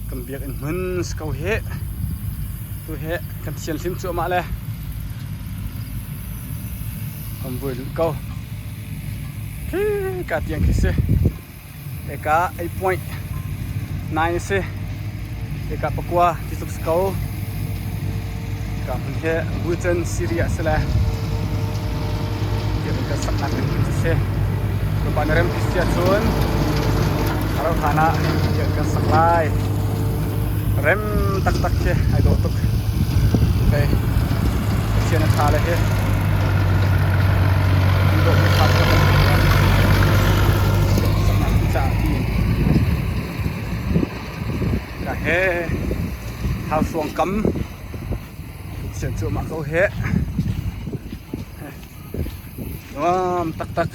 Kan biakinn hmun si ko hih. Tu hi kan thianhlim cuahmah le kan vui lulh ko. Khi ka tiang khi si. Eka 8.9 a si. Eka pakua ti tluk si ko. Ka hmun hi Buchan Syria a si le biakinn kan saknak ding hmun cu si. Bawipa na rempi si ahcun a rauh hlan ah biakinn kan sak lai. Rem taktak khi ai dawh tuk. Okay. Pathian a ṭha le hi. An dawhmi fa cu kan saknak ding caah tiin. Ka he hausuang kam sian cuahmah ko he. Nuam taktak.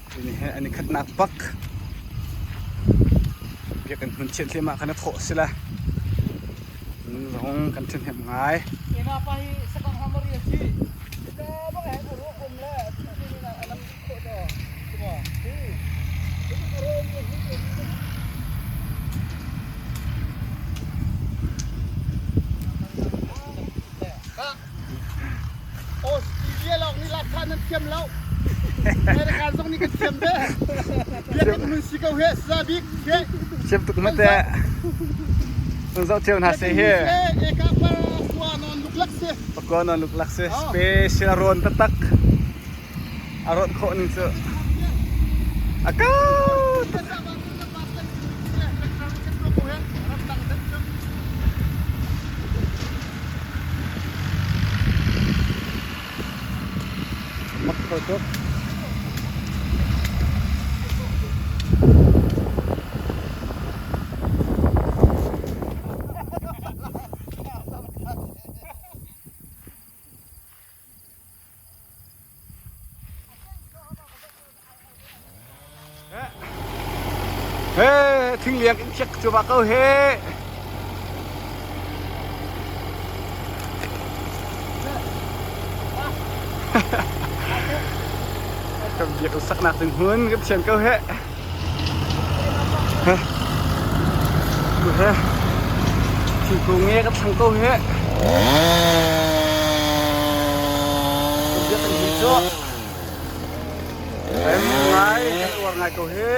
Tuni he an i khatnak bak. Biakinn hmun thianh thliahmah khan a thawh si la. Zong kan ṭhahnem ngai. Australia lawng nih lakha nan thiam lo. America zong nih kan thiam ve. Biakinn hmun si ko he sa bik he. Thiam tuk ma te. Nan zoh cio hna se hi. Eka pa kua non luklak si. Pakua non luklak si. Special rawn taktak. A rawt khawh ning cu. A kau tuk. Mak kho tuk. He thingliang in khiak cu ba ko he. Kan biak saknak ding hmun kan thian ko he. He. He. Thingkung nge ka thlang ko he. Kan biak kan hi cu. Rem ngai kan uar ngai ko hi.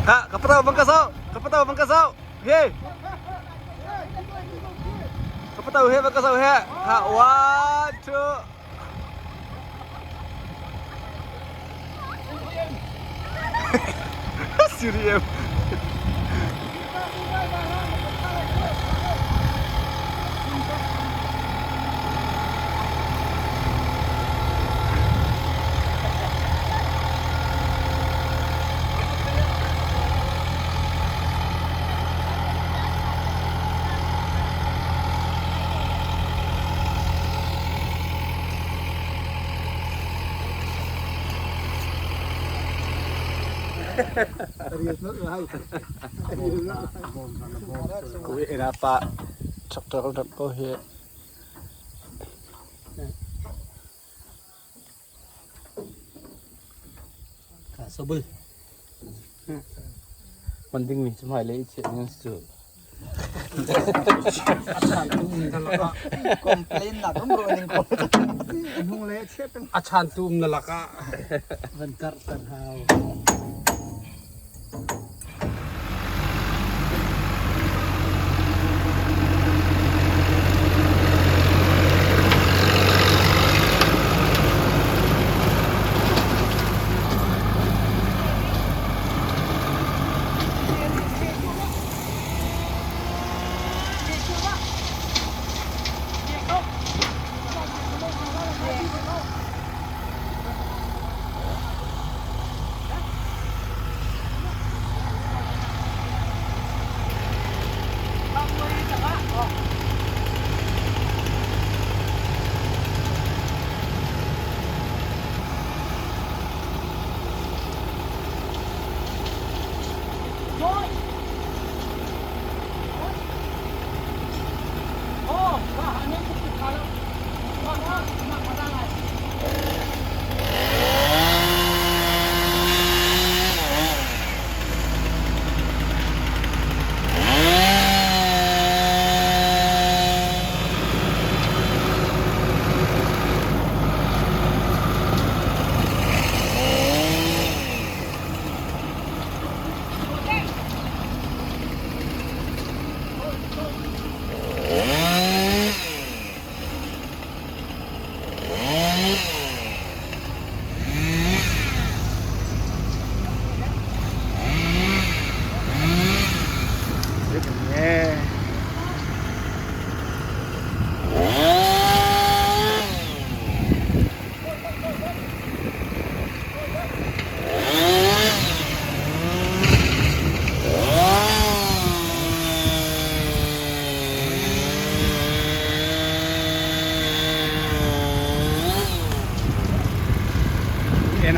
Kak, kapatau bang kasau, kapatau bang kasau. Hey. Kapatau he bang kasau he. Ha, one, two. Siriem. Kuwi ina pa tractor ram ko hi. Sobul. Man ding mi cu hmailei i chiah ding an si cu. Complain nak rumro ning ko. Hnung le chiah peng. A chantu um na lakah. Van karh tan hau.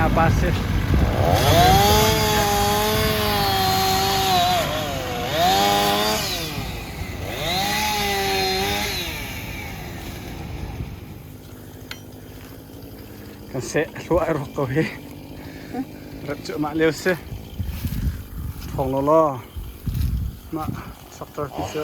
China pa si. Kan seh hluah ai rawk ko hi. Rep cuahmah lio si. Thawng law law. Mah tractor ti cu.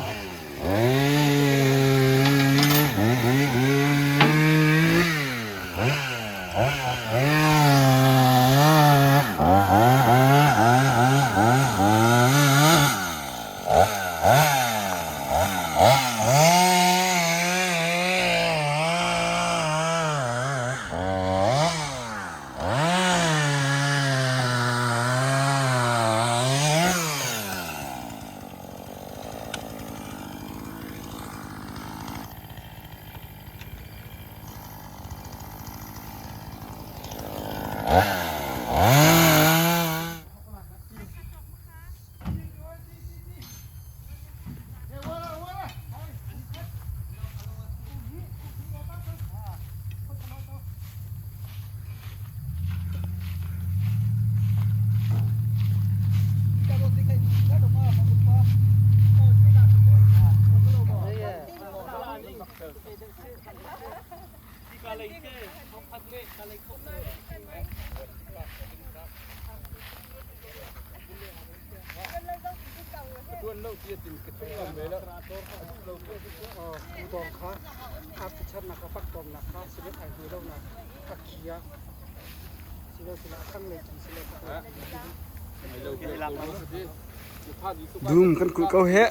Dum kan kulh ko heh.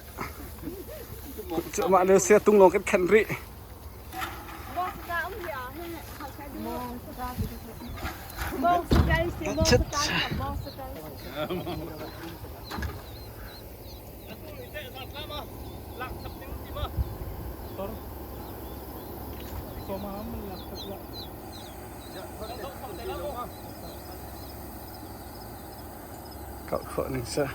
Cuahmah lio sia tung lawng kan khenh rih. Kau khawh ning sa.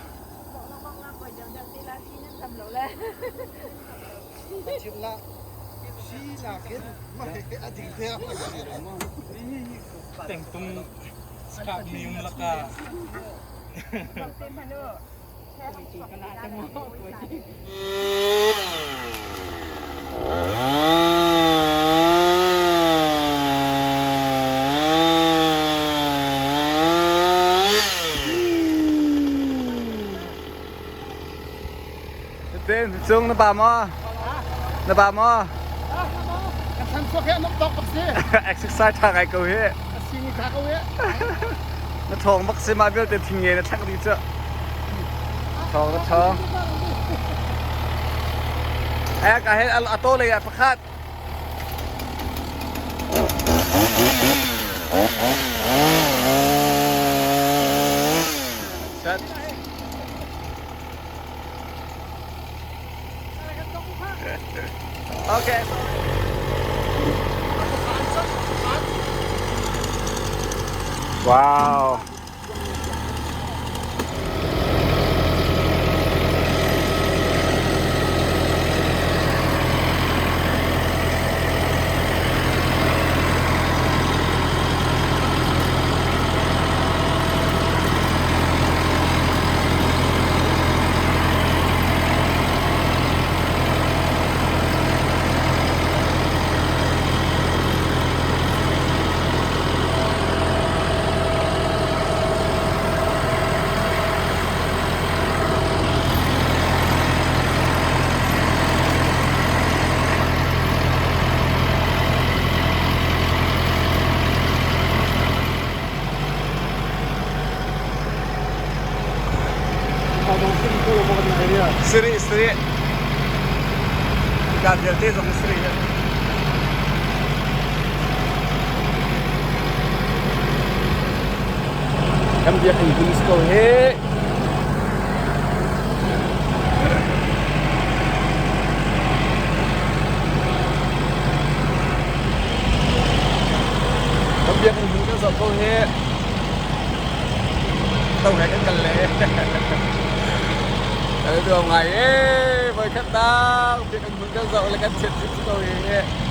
Tengtung skak mium laka. Ten cung na pa maw? Na pa maw? Kan san suak he nok tok bak si. Exercise tha ngai ko hi. Sini tha ko he. Na thawng bak si mah vialte thing nge na thlak dih cu. Thawng na thawng. Eh ka he a to lei ah pakhat. Set. Okay. Wow. Siri siri ka vialte zong siri Kan biakinn hmun si ko hi. Kan biakinn hmun kan zoh ko hi. To he kan kal le. Kan duam ngai e. Voi khat dang biakinn hmun kan zoh le kan chiat si ko hi.